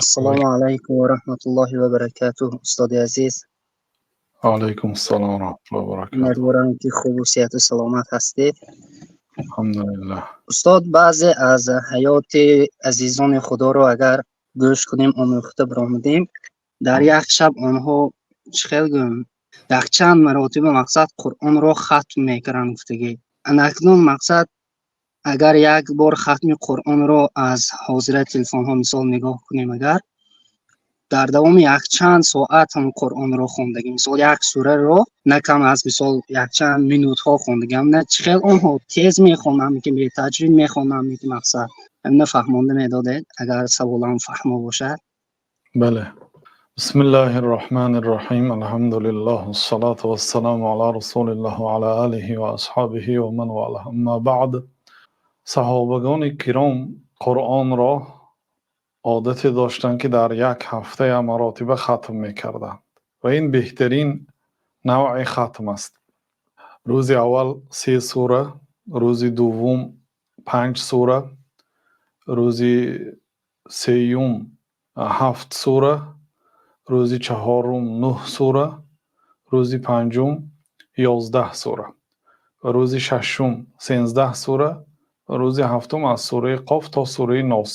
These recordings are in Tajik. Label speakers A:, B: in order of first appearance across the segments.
A: Ассалому алайкум ва раҳматуллоҳи ва баракатуҳ, устоди азиз.
B: Алайкум ассалом ва раҳматуллоҳи ва баракатуҳ.
A: Умедворам, ки хубу сиҳату саломат ҳастед.
B: Алҳамдулиллаҳ.
A: Устод, баъзе аз ҳаёти азизони худоро агар гӯш кунем, омӯхта баромадем, дар як шаб онҳо, чӣ хел гӯям, якчанд маротиба, мақсад, Қуръонро хатм мекунанд гуфтагӣ. Анакнун, мақсад, агар як бор хатми Қуръонро аз ҳозира телефонҳо, мисол, нигоҳ кунем, агар дар давоми якчанд соат ҳам Қуръонро хондагӣ, мисол, як сураро на кам аз, мисол, якчанд минутҳо хондагӣ, на чӣ хел онҳо тез мехонанд, ки бетаҷвид мехонанд, ки мақсад, ҳамина фаҳмонда медодед, агар саволам фаҳмо бошад.
B: Бале. Бисмиллаҳир роҳманир роҳим. Алҳамдулиллаҳ вассалоту вассаламу ала расулиллаҳ ва ала олиҳи ва асҳобиҳи ва ман валаҳ. Аммо баъд. Саҳобагони киром Қуръонро одате доштанд, ки дар як ҳафта як маротиба хатм мекарданд, ва ин беҳтарин навъи хатм аст. Рӯзи аввал се сура, рӯзи дуввум панҷ сура, рӯзи сеюм ҳафт сура, рӯзи чаҳорум нӯҳ сура, рӯзи панҷум 11 сура ва рӯзи шашум 13 сура ва рӯзи ҳафтум аз сураи Қоф то сураи Нос.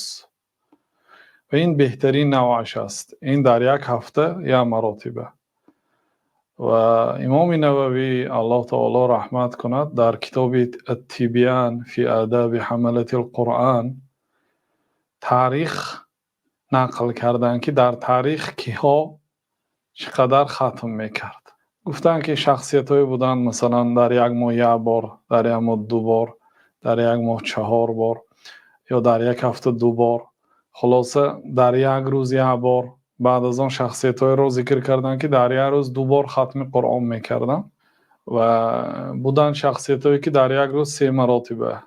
B: Ва ин беҳтарин навъаш аст. Ин дар як ҳафта як маротиба. Ва Имоми Нававӣ, Аллоҳ таоло раҳмат кунад, дар китоби Аттибян фи адаби ҳамалати лқуръан таърих нақл карданд, ки дар таърих киҳо чӣ қадар хатм мекард. Гуфтанд, ки шахсиятҳое буданд, масалан, дар як моҳ як бор, дар як моҳ ду бор, дар як моҳ чаҳор бор ё дар як ҳафта ду бор, хулоса, дар як рӯз як бор. Баъд аз он шахсиятҳоеро зикр карданд, ки дар як рӯз ду бор хатми Қуръон мекарданд, ва буданд шахсиятҳое, ки дар як рӯз се маротиба.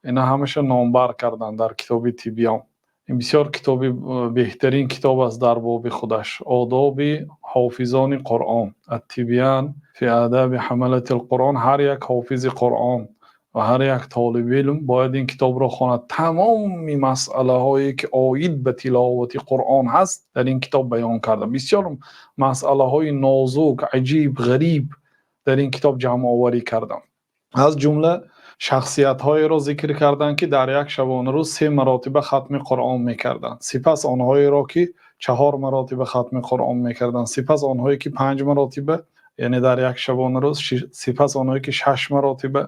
B: Ина ҳамаша номбар карданд дар китоби Тибён. Ин бисёр китоби беҳтарин китоб аст дар боби худаш, одоби ҳофизони Қуръон, Аттибян фи адаби ҳамалати лқуръон. Ҳар як ҳофизи Қуръон ва ҳар як толиби илм бояд ин китобро хонад. Тамоми масъалаҳое, ки оид ба тиловати Қуръон ҳаст, дар ин китоб баён карда. Бисёр масъалаҳои нозук, аҷиб ғариб дар ин китоб ҷамъоварӣ кардам. Аз ҷумла шахсиятҳоеро зикр карданд, ки дар як шабонарӯз се маротиба хатми Қуръон мекарданд, сипас онҳоеро, ки чаҳор маротиба хатми Қуръон мекарданд, сипас онҳое, ки панҷ маротиба, яъне дар як шабонарӯз, сипас онҳое, ки шаш маротиба,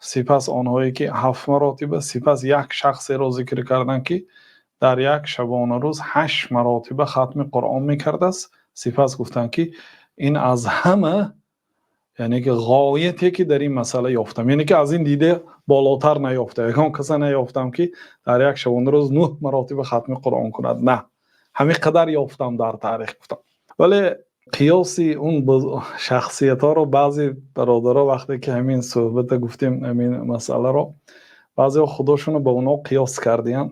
B: сипас онҳое, ки ҳафт маротиба, сипас як шахсеро зикр карданд, ки дар як шабонарӯз ҳашт маротиба хатми Қуръон мекардааст. Сипас гуфтанд, ки ин аз ҳама, яъне ки ғояте, ки дар ин масъала ёфтам, яъне ки аз ин дида болотар наёфта, ягон каса наёфтам, ки дар як шабонарӯз нӯҳ маротиба хатми Қуръон кунад. На ҳамин қадар ёфтам дар таърих, гуфтам. Вале қиёси он шахсиятҳоро баъзе бародаро, вақте ки ҳамин суҳбата гуфтем, ҳамин масъаларо, баъзеҳо худошонро ба онҳо қиёс кардиянд.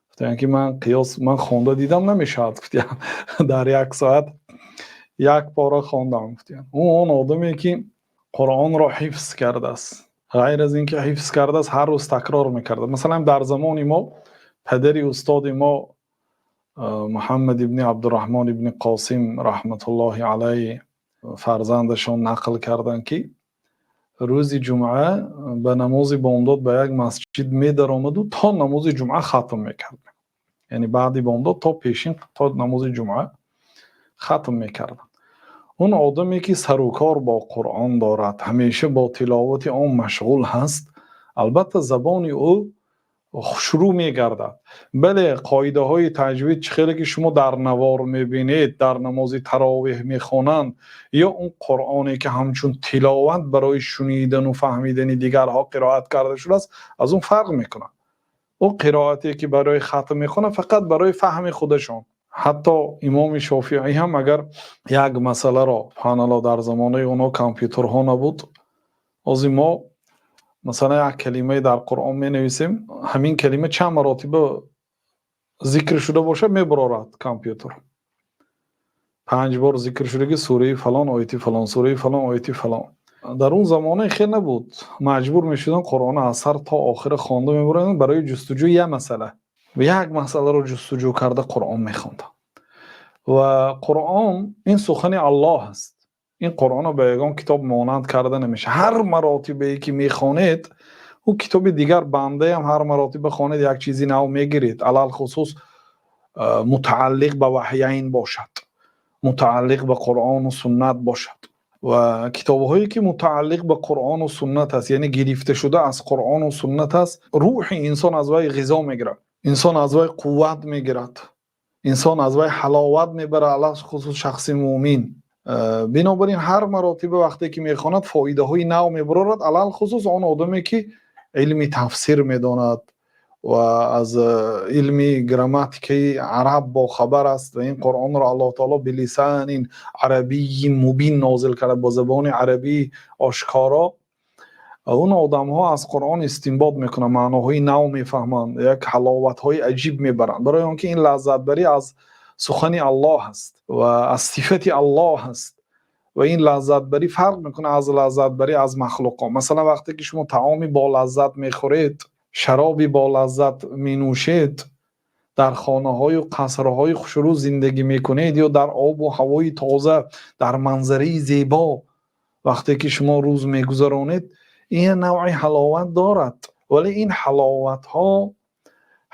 B: Гуфтанд, ки ман қиёс, ман хонда дидам, намешавад, гуфтиянд, дар як соат як пора хондам, гуфтиянд. Ӯ он одаме, ки Қуръонро ҳифз кардааст, ғайр аз ин ки ҳифз кардааст, ҳар рӯз такрор мекарда. Масалан, дар замони мо падари устоди мо Муҳаммад ибни Абдураҳмон ибни Қосим раҳматуллоҳи алайҳ, фарзандашон, нақл карданд, ки рӯзи ҷумъа ба намози бомдод ба як масҷид медаромаду то намози ҷумъа хатм мекард, яъне баъди бомдод то пешин, то намози ҷумъа хатм мекарданд. Он одаме, ки сарукор бо Қуръон дорад, ҳамеша бо тиловати он машғул ҳаст, албатта, забони ӯ хушрӯ мегардад. Бале, қоидаҳои таҷвид, чӣ хеле ки шумо дар навор мебинед, дар намози таровеҳ мехонанд, ё он Қуръоне, ки ҳамчун тиловат барои шунидану фаҳмидани дигарҳо қироат карда шудааст, аз он фарқ мекунад. Ӯ қироате, ки барои хатм мехонад, фақат барои фаҳми худашон. Ҳатто Имоми Шофиӣ ҳам агар як масъаларо, субҳаналлоҳ, дар замонаи онҳо компютерҳо набуд. Ҳозир мо, масалан, як калимае дар Қуръон менависем, ҳамин калима чанд маротиба зикр шуда бошад, мебарорад компютер. Панҷ бор зикр шудаги, сураи фалон, ояти фалон, сураи фалон, ояти фалон. Дар он замона хел набуд, маҷбур мешуданд, Қуръонро аз сар то охира хонда мебурданд барои ҷустуҷӯи як масъала. Як масъаларо ҷустуҷӯ карда Қуръон мехонданд. Ва Қуръон ин сухани Аллоҳ аст. Ин Қуръонро ба ҳеҷ китоб монанд карда намешавад. Ҳар маротибае ки мехонед, он китоби дигар банда ҳам ҳар маротиба бихонед як чизи нав мегиред. Алалхусус мутааллиқ ба ваҳйайн бошад, мутааллиқ ба Қуръон ва суннат бошад ва китобҳое ки мутааллиқ ба Қуръон ва суннат аст, яъне гирифта шуда аз Қуръон ва суннат аст, рӯҳи инсон аз вай ғизо мегирад, инсон аз вай қувват мегирад, инсон аз вай ҳаловат мебарад, алалхусус шахси мӯъмин. Бинобар ин ҳар маротиба вақте ки мехонад фоидаҳои нав мебарорад, алалхусус он одаме ки илми тафсир медонад ва аз илми грамматикаи араб бохабар аст ва ин Қуръонро Аллоҳи таъоло بلسان عربي مبين нозил карда, бо забони арабии ошкоро. Он одамҳо аз Қуръон истинбот мекунанд, маъноҳои нав мефаҳманд, як ҳаловатҳои аҷиб мебаранд, барои онки ин лаззатбарӣ аз сухани Аллоҳ аст ва аз сифати Аллоҳ аст ва ин лаззатбарӣ фарқ мекунад аз лаззатбарӣ аз махлуқот. Масалан, вақте ки шумо таоме бо лаззат мехӯред, шаробе бо лаззат менӯшед, дар хонаҳою қасрҳои хушрӯ зиндагӣ мекунед ё дар обу ҳавои тоза, дар манзараи зебо вақте ки шумо рӯз мегузаронед, ин навъи ҳаловат дорад, вале ин ҳаловатҳо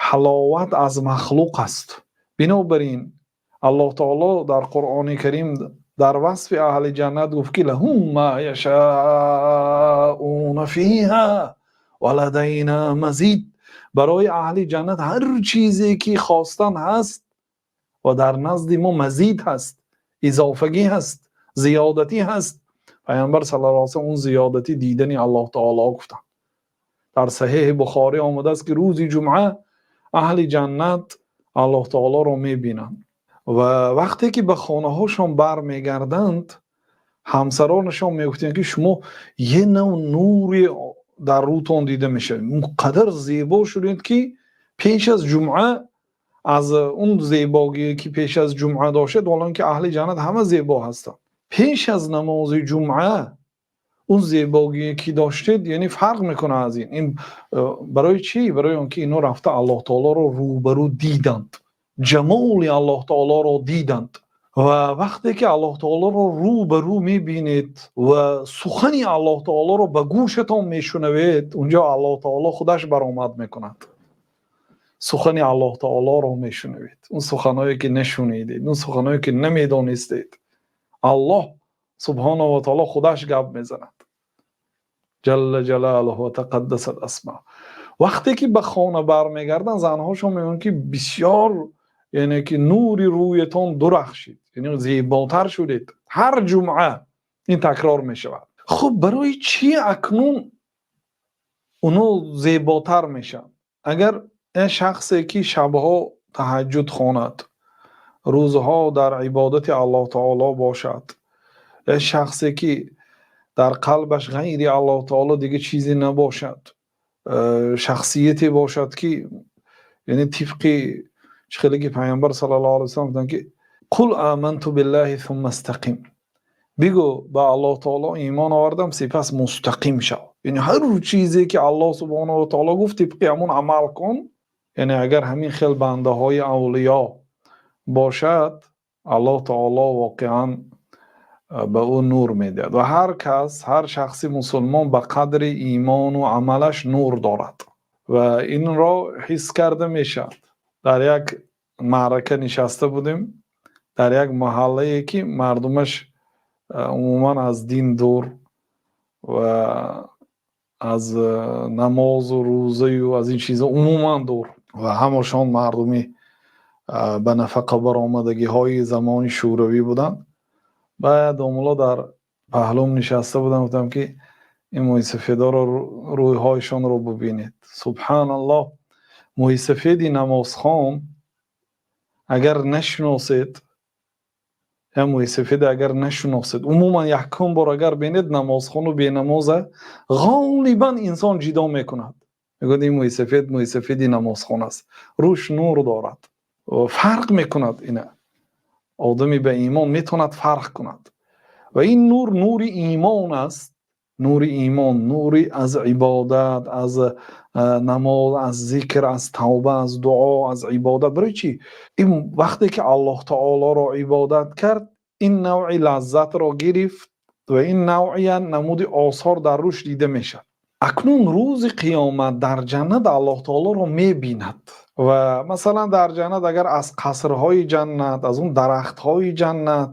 B: ҳаловат аз махлуқ аст. Бинобар ин Аллоҳ таъоло дар Қуръони Карим дар васфи аҳли ҷаннат гуфт ки لهم ما يشاءون فيها ولدينا مزيد. Барои аҳли ҷаннат ҳар чизе ки хостан ҳаст ва дар назди мо мазид ҳаст, изофагӣ ҳаст, зиёдатӣ ҳаст. Паёмбар саллаллоҳу алайҳи васаллам он зиёдатӣ дидани Аллоҳ таъоло гуфтанд. Дар Саҳеҳи Бухорӣ омадааст ки рӯзи ҷумъа аҳли ҷаннат Аллоҳ таъолоро мебинанд ва вақте ки ба хонаҳошон бармегарданд, ҳамсаронашон мегуфтанд ки шумо як навъ нуре дар рӯтон дида мешавад, он қадар зебо шудед ки пеш аз ҷумъа аз он зебоие ки пеш аз ҷумъа доштед, ҳол он ки аҳли ҷаннат ҳама зебо ҳастанд, пеш аз намози ҷумъа он зебоие ки доштед, яъне фарқ мекунад аз ин. Ин барои чӣ? Барои он ки инҳо рафта Аллоҳ таъолоро рӯбарӯ диданд, ҷамоли Аллоҳ таъолоро диданд. Ва вақте ки Аллоҳ таъолоро рӯбарӯ мебинед ва сухани Аллоҳ таъолоро ба гӯшатон мешунавед, онҷо Аллоҳ таъоло худаш баромад мекунад. Сухани Аллоҳ таъолоро мешунавед, он суханҳое ки нашунидед, он суханҳое ки намедонистед, Аллоҳ субҳонаҳу ва таъоло худаш гап мезанад جل جلاله وتقدست أسماؤه. Вақте ки ба хона бармегарданд, занҳошон мегӯянд ки бисёр, яъне ки нури рӯятон дурахшид, яъне зеботар шудед. Ҳар ҷумъа ин такрор мешавад. Хуб, барои чӣ акнун онҳо зеботар мешаванд? Агар як шахсе ки шабҳо таҳаҷҷуд хонад, рӯзҳо дар ибодати Аллоҳ таъоло бошад, як шахсе ки дар қалбаш ғайри Аллоҳ таъоло дигар чизе набошад, шахсияте бошад ки яъне тибқи хеле ки Паёмбар саллаллоҳу алайҳи васаллам гуфтанд ки قل آمنت بالله ثم استقم, бигӯ ба Аллоҳ таъоло имон овардам, сипас мустақим шав, яъне ҳар чизе ки Аллоҳ субҳонаҳу ва таъоло гуфт, тибқи ҳамон амал кун. Яъне агар ҳамин хел бандаҳои авлиё бошад, Аллоҳ таъоло воқеан ба ӯ нур медиҳад. Ва ҳар кас, ҳар шахси мусулмон ба қадри имону амалаш нур дорад ва инро ҳис карда мешавад. Дар як маърака нишаста будем дар як маҳаллае ки мардумаш умуман аз дин дур ва аз намозу рӯзаю аз ин чизҳо умуман дур ва ҳамашон мардуми ба нафақа баромадагиҳои замони Шӯравӣ буданд. Баъд домулло дар паҳлум нишаста будам, гуфтам ки ин мӯйсафедоро, рӯйҳояшонро бубинед. Субҳаналлоҳ, мӯйсафеди намозхон агар нашиносед, я мӯйсафеде агар нашиносед, умуман якум бор агар бинед намозхону бенамоза, ғолибан инсон ҷидо мекунад, мегӯяд ин мӯйсафед мӯйсафеди намозхон аст, рӯш нур дорад, фарқ мекунад. Ина одами ба имон метавонад фарқ кунад ва ин нур нури имон аст. Нури имон, нури аз ибодат, аз намоз, аз зикр, аз тавба, аз дуо, аз ибодат. Барои чӣ? Ин вақте ки Аллоҳи таъолоро ибодат кард, ин навъи лаззатро гирифт ва ин навъи намуди осор дар рӯяш дида мешавад. Акнун рӯзи қиёмат дар ҷаннат Аллоҳи таъолоро мебинад ва масалан дар ҷаннат агар аз қасрҳои ҷаннат, аз он дарахтҳои ҷаннат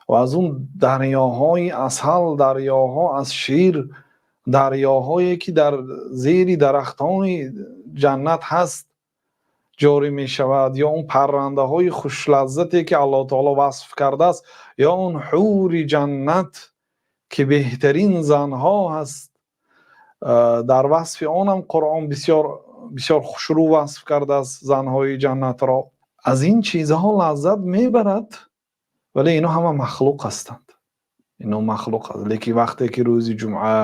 B: ва аз он дарёҳои асал, дарёҳо аз шир, дарёҳое ки дар зери дарахтони ҷаннат ҳаст ҷорӣ мешавад, ё он паррандаҳои хушлаззате ки Аллоҳи таъоло васф кардааст, ё он ҳури ҷаннат ки беҳтарин занҳо ҳаст, дар васфи он ҳам Қуръон бисёр бисёр хушрӯ васф кардааст занҳои ҷаннатро. Аз ин чизҳо лаззат мебарад, вале инҳо ҳама махлуқ ҳастанд. Инҳо махлуқ ҳаст. Лекин вақте ки рӯзи ҷумъа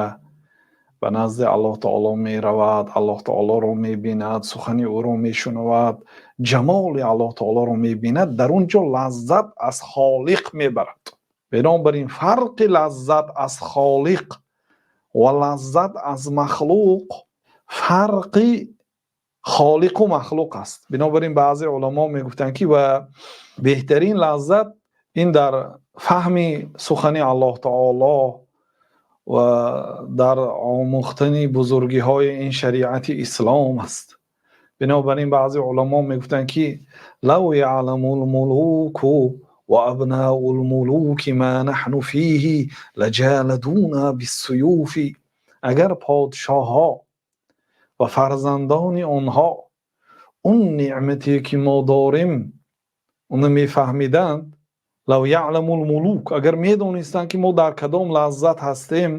B: ба назди Аллоҳи таъоло меравад, Аллоҳи таъолоро мебинад, сухани ӯро мешунавад, ҷамоли Аллоҳи таъолоро мебинад, дар он ҷо лаззат аз Холиқ мебарад. Бинобар ин фарқи лаззат аз Холиқ ва лаззат аз махлуқ фарқи Холиқ ва махлуқ аст. Бинобар ин баъзе уламо мегуфтанд ки ва беҳтарин лаззат ин дар фаҳми сухани Аллоҳи таъоло ва дар омӯхтани бузургиҳои ин шариати ислом аст. Бинобар ин баъзе уламо мегуфтанд ки لو يعلم الملوك وأبناء الملوك ما نحن فيه لجالدونا بالسيوف. Агар подшоҳҳо ва фарзандони онҳо он неъмате ки мо дорем онро мефаҳмиданд, لو يعلم الملوك, агар медонистанд ки мо дар кадом лаззат ҳастем,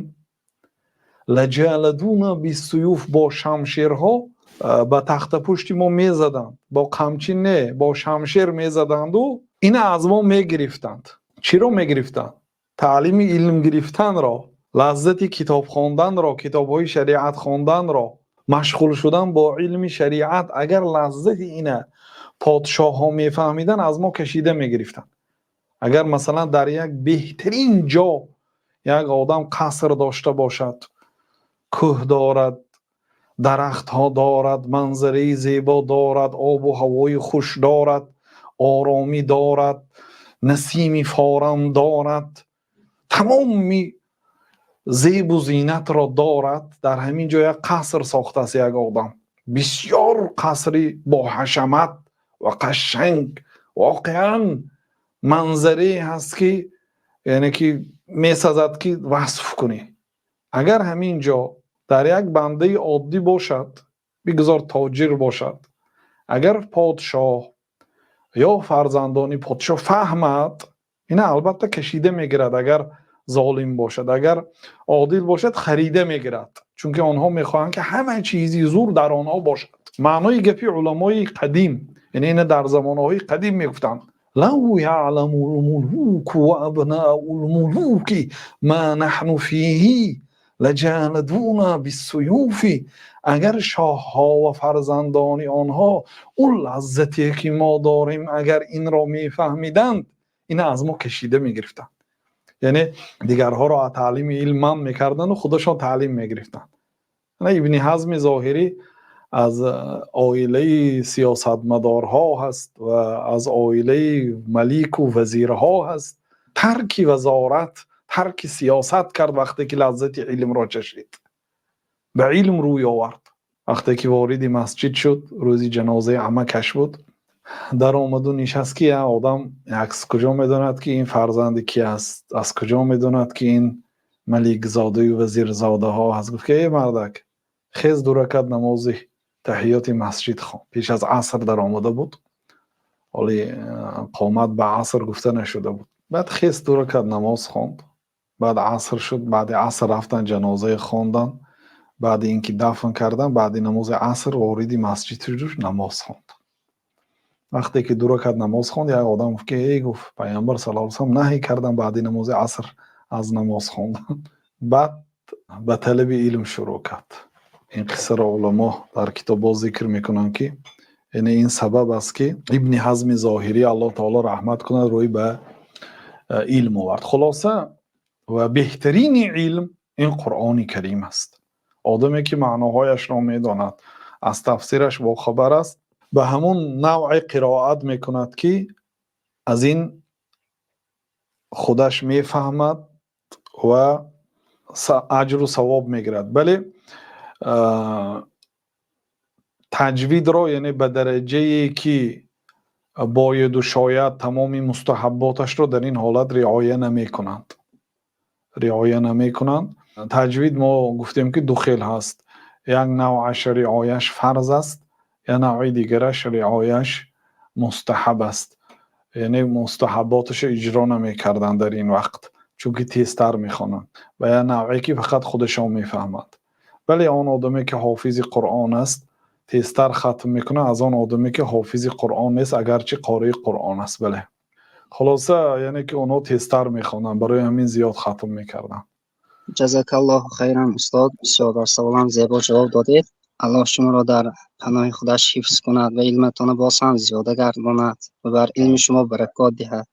B: لجالدونا بالسيوف, бо шамшерҳо ба тахтапушти мо мезаданд, бо қамчин не, бо шамшер мезаданду ина аз мо мегирифтанд. Чиро мегирифтанд? Таълими илм гирифтанро, лаззати китоб хонданро, китобҳои шариат хонданро, машғул шудан бо илми шариат. Агар лаззати ина подшоҳҳо мефаҳмиданд, аз мо кашида мегирифтанд. Агар масалан дар як беҳтарин ҷо як одам қаср дошта бошад, кӯҳ дорад, дарахтҳо дорад, манзараи зебо дорад, обу ҳавои хуш дорад, оромӣ дорад, насими форам дорад, тамоми зебу зинатро дорад, дар ҳамин ҷо як қаср сохтааст як одам, бисёр қасри боҳашамат ва қашанг, воқеан манзарае ҳаст ки яъне ки месазад ки васф кунӣ. Агар ҳамин ҷо дар як бандаи оддӣ бошад, бигузор тоҷир бошад, агар подшоҳ ё фарзандони подшоҳ фаҳмад, ина албатта кашида мегирад агар золим бошад, агар одил бошад, харида мегирад, чунки онҳо мехоҳанд ки ҳама чизи зур дар онҳо бошад. Маънои гапи уламои қадим, яъне ина дар замонаҳои қадим мегуфтанд: لو يعلم الملوك وأبناء الملوك ما نحن فيه لجالدونا بالسيوف. Агар шоҳҳо ва фарзандони онҳо он лаззате ки мо дорем, агар инро мефаҳмиданд, ина аз мо кашида мегирифтанд. Яъне дигарҳоро аз таълими илм манъ мекарданду худашон таълим мегирифтанд. Ибни Ҳазми Зоҳирӣ аз оилаи сиёсатмадорҳо ҳаст ва аз оилаи малику вазирҳо ҳаст. Тарки вазорат, тарки сиёсат кард, вақте ки лаззати илмро чашид, ба илм рӯй овард. Вақте ки вориди масҷид шуд, рӯзи ҷанозаи амакаш буд, даромаду нишаст ки як одам аз куҷо медонад, ки ин фарзанди ки аст, аз куҷо медонад, ки ин маликзодаю вазирзодаҳо ҳаст. Гуфт ки: «Эй мардак, хез, ду ракат намози таҳиёти масҷид хон». Пеш аз аср даромада буд, ҳоли қомат ба аср гуфта нашуда буд. Баъд хез, ду ракат намоз хонд. Баъд аср шуд, баъди аср рафтан, ҷанозае хондан. Баъди ин ки дафн кардан, баъди намози аср вориди масҷид шуду намоз хонд. Вақте ки ду ракат намоз хонд, як одам гуфт ки: «Эй», гуфт, «Паёмбар саллаллоҳу алайҳи васаллам наҳй кардан баъди намози аср аз намоз хондан». Баъд ба талаби илм шурӯъ кард. Ин қиссаро уламо дар китобҳо зикр мекунанд, ки яъне ин сабаб аст, ки Ибни Ҳазми Зоҳирӣ, Аллоҳ таоло раҳмат кунад, рӯй ба илм овард. Хулоса, ва беҳтарини илм. Ин Қуръони Карим аст. Одаме ки маъноҳояшро медонад, аз тафсираш бохабар аст, ба ҳамон навъи қироат мекунад, ки аз ин худаш мефаҳмад ва аҷру савоб мегирад. Бале, таҷвидро, яъне ба дараҷае ки бояду шояд, тамоми мустаҳабботашро дар ин ҳолат риоя намекунанд, риоя намекунанд. Таҷвид, мо гуфтем, ки ду хел ҳаст: як навъаш риояш фарз аст, як навъи дигараш риояш мустаҳаб аст. Яъне мустаҳаботашро иҷро намекарданд дар ин вақт, чунки тезтар мехонанд, ва як навъе ки фақат худашон мефаҳмад. Бале, он одаме ки ҳофизи Қуръон аст, тезтар хатм мекунад аз он одаме ки ҳофизи Қуръон нест, агарчи қории Қуръон аст. Бале, хулоса, яъне ки онҳо тезтар мехонанд, барои ҳамин зиёд хатм мекарданд.
A: Ҷазакаллоҳу хайран, устод. Бисёр бар саволам зебо ҷавоб додед. Аллоҳ шуморо дар паноҳи худаш ҳифз кунад ва илматонро боз ҳам зиёда гардонад ва бар илми шумо баракот диҳад.